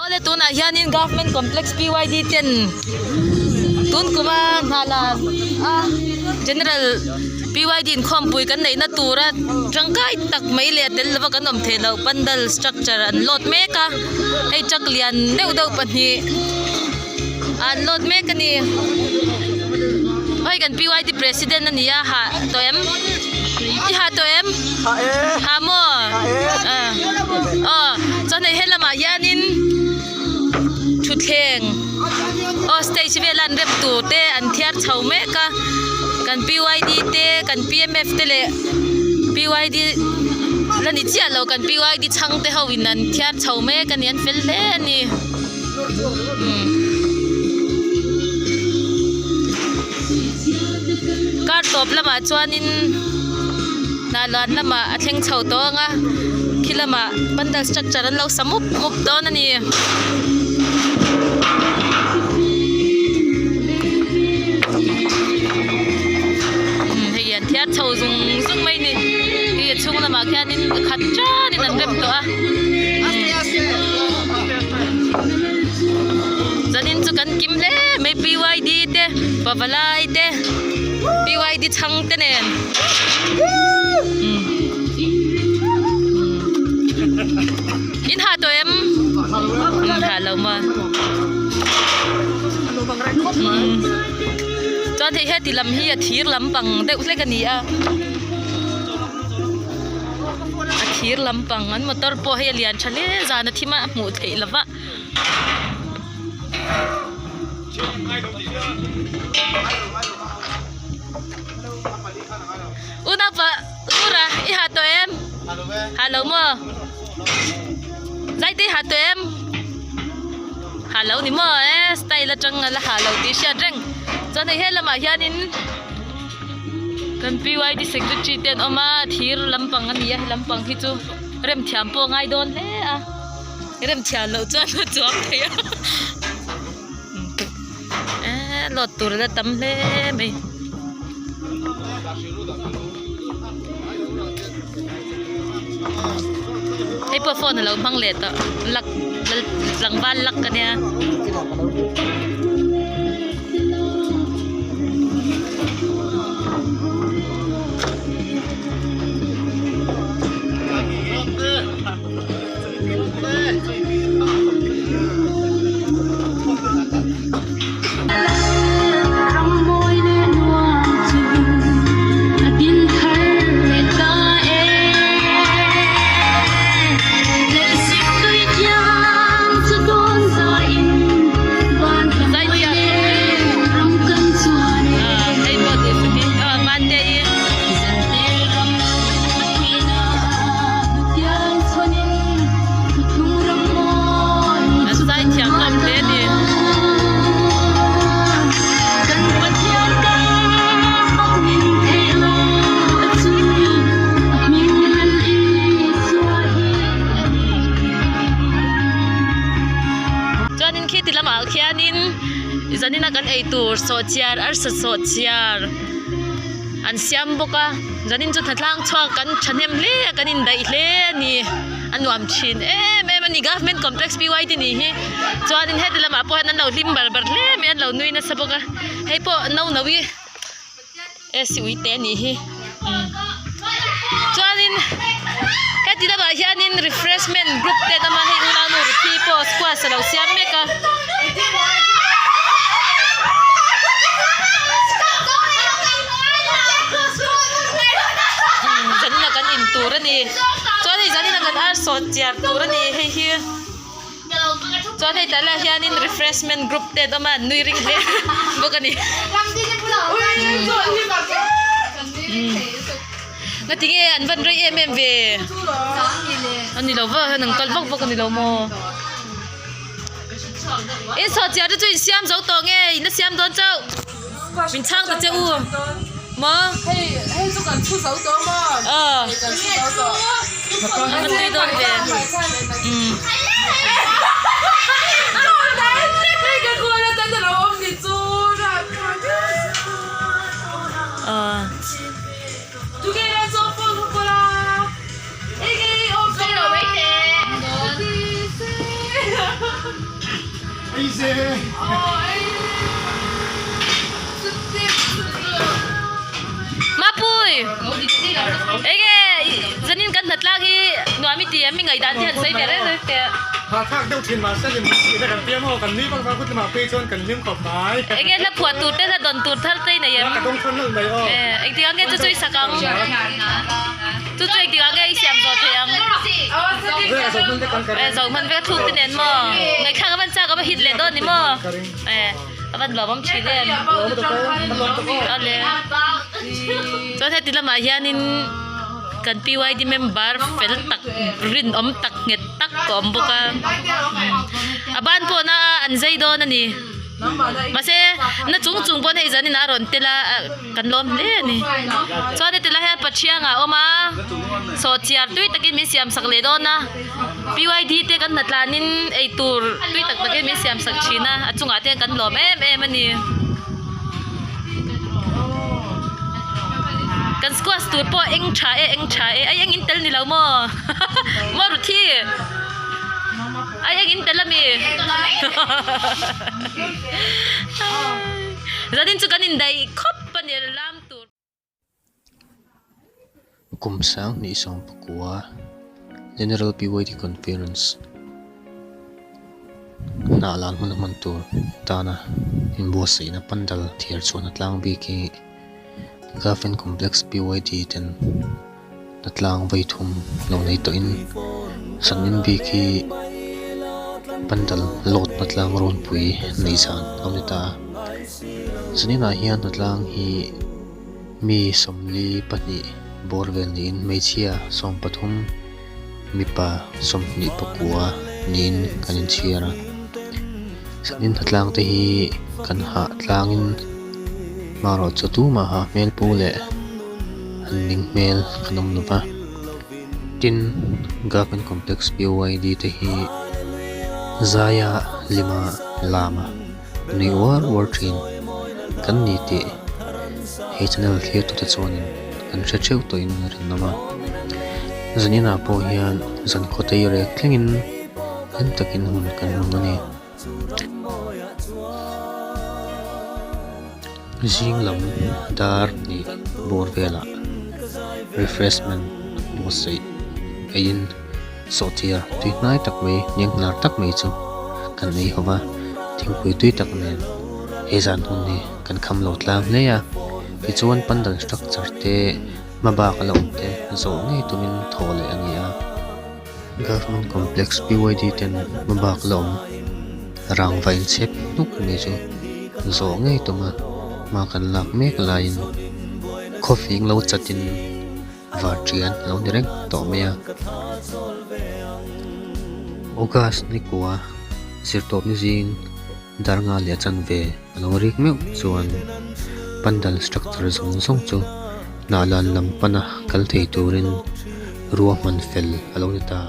Awle tunah hianin Government Complex PYD ten tun kuma hna la a General PYD inkhawmpui kan neihna tura tangkai tak mai leh a tel lova kan awm theih loh pandal structure an load mek a hei truck lian deuh deuh pahnih an load mek a ni hei kan PYD president a ni a hah tawh em i hah tawh em hah maw aw chuan hei helamah hianin thutthleng aw stage vela an rem tur te an thiar chho mek a kan PYD te kan P_M_F te leh PYD la ni chiah lo kan PYD chhang te ho in an thiar chho mek a ni an fel hle a ni kar tawp lamah chuanin hnahlan lamah a thleng chho tawh ang a khi lamah pandal structure an lo sa mup mup dawn a ni. Hei an thiar chho zung zung mai a ni hei a chhung lamah khianin khat tanin an rem tawh a. Zanin chu kan kim hle mai PYD te pavalai te PYD chhang te nen in ha tawh em in ha lo maw chuan hei heti lam hi a thir lampang deuh hlek a ni a. A thir lampang an motor pawh hei a lian tha hle zan a thim a a hmuh theih lo va. U naupa Ngura i ha tawh em? Ha lo maw? Zaite i ha tawh em? Ha lo ni maw e style atang a la ha lo tih hriat reng chuan hei helamah hianin. Kan PYD secretary te an awm a thir lampang a ni a he lampang hi chu remthiam pawh a ngai dawn hle a remthiam loh chuan a chuang thei a eee load tur a la tam hle mai. Hei pawh phone a lo hmang leh tawh luck tlangval luck a nia. An zaithiam hlawm hle a ni. Chuanin khi ti lamah khianin zanina kan ei tur sawhchiar arsa sawhchiar an siam bawk a zanin chu hnatlang chhuak kan thahnem hle a kan indaih hle a ni a nuam thin em em a ni government complex PYD nih hi chuanin heti lamah pawh hian an lo hlim bar bar hle mai a an lo nui nasa bawk a hei pawh no no hi AC ui te a nih hi chuanin heti lamah hianin refreshment group te an awm a hei unau nu ruthi pawh squash a lo siam mek a. Zanina kan in tur a ni chuan hei zanina kan ar sawt chiar tur a ni hei hi chuan hei tah lah hianin refreshment group te an awm a an nui ring hle bawk a ni ngatinge an van rei em em ve a ni lo va an kal vak vak a ni lo maw. In sawhchiah te chu in siam zo tawh nge in la siam dawn chauh min chhang ta che u maw Hei hei chu kan thu zo tawh maw aw hei kan thu zo tawh a tui dawn ve umm aw. Mapui! Enge zanin kan hnatlang hi nuam i ti em? I ngaihdan te han sawi ve reng reng teh. Hahthlak deuh thin mahse hlim tih te kan piang aw, kan nui vak vak kut lamah phei chuan kan hlim khawp mai. Enge hla phuah tur te hla dawn tur thar te i nei em? Hla ka dawng thar nawlh mai aw. Engtik ang nge chu chu i sak ang? Chu chu engtik ah nge i siam zawh theih ang? Eh zawh hman vek a thuk te nen maw? Ngaihthlak a van chak a va hit leh dawn ni maw? Eh a van lawmawm thin em? Awle. Chuan heti lamah hianin kan PYD member fel tak rinawm tak nghet tak a awm bawk a. A ban pawhna an zai dawn a ni. Mahse na chung chung pawn hei zanin a rawn tel a. Kan lawm hle a ni. Chuan heti lai hian Pathianga a awm a, sawhchiar tui takin min siam sak leh dawn a, PYD te kan hnatlanin eitur tui tak takin min siam sak thin a, a chungah te hian kan lawm em em a ni. Kan squash tur pawh eng tha e eng tha e, ai eng in tel ni lo maw? Maw Ruthi? Ai eng in tel ami? Zanin chu kan indaih khawp a ni lam tur. Kum sang hnih sawmpakua General PYD Conference hnah lan hmun a hman tur tana inbuatsaihna pandal thiar chhuahna tlang bik hi Government Complex PYD ten hna tlang vawi thum lo nei tawhin sanin bik hi pandal load hna tlang rawnpui neih zan a awm ni ta a zaninah hian hna tlang hi mi sawmli pahnih bawr vel niin hmeichhia sawmpathum mipa sawmhnih pakua niin kan inchhiar a sanin hna tlang te hi kan hah tlangin hmarawh chu tumah ha hmel pu leh. An ning hmel kan awm lo va, tin Government Complex PYD te hi zaia lima lama nui uar uar thin kan ni tih he channel thlir tute chuanin kan hre theuh tawhin a rinawm a, zaninah pawh hian zan khawtei rek thlengin hlim takin hun kan hmang a ni. Zing lam dar hnih bawr velah refreshment buatsaih eiin sawhchiar tui hnai tak mai hnianghnar tak mai chu kan ei ho va thingpui tui tak nen he zan hun hi kan kham lo tlang hle a tichuan pandal structure te hmabak a la awm te zawh ngei tumin thawh leh a ni a. Government Complex PYD ten hmabak la awm rangva inchhep hnuk mai chu zawh ngei tum a hma kan lak mek laiin khawfing lo chatin varṭian a lo ni reng tawh mai a. August nikua zirtawpni zing dar nga leh a chanve a lo rik meuh chuan pandal structure zawng zawng chu hnah lan lam pana kal thei turin ruahman fel a lo ni ta.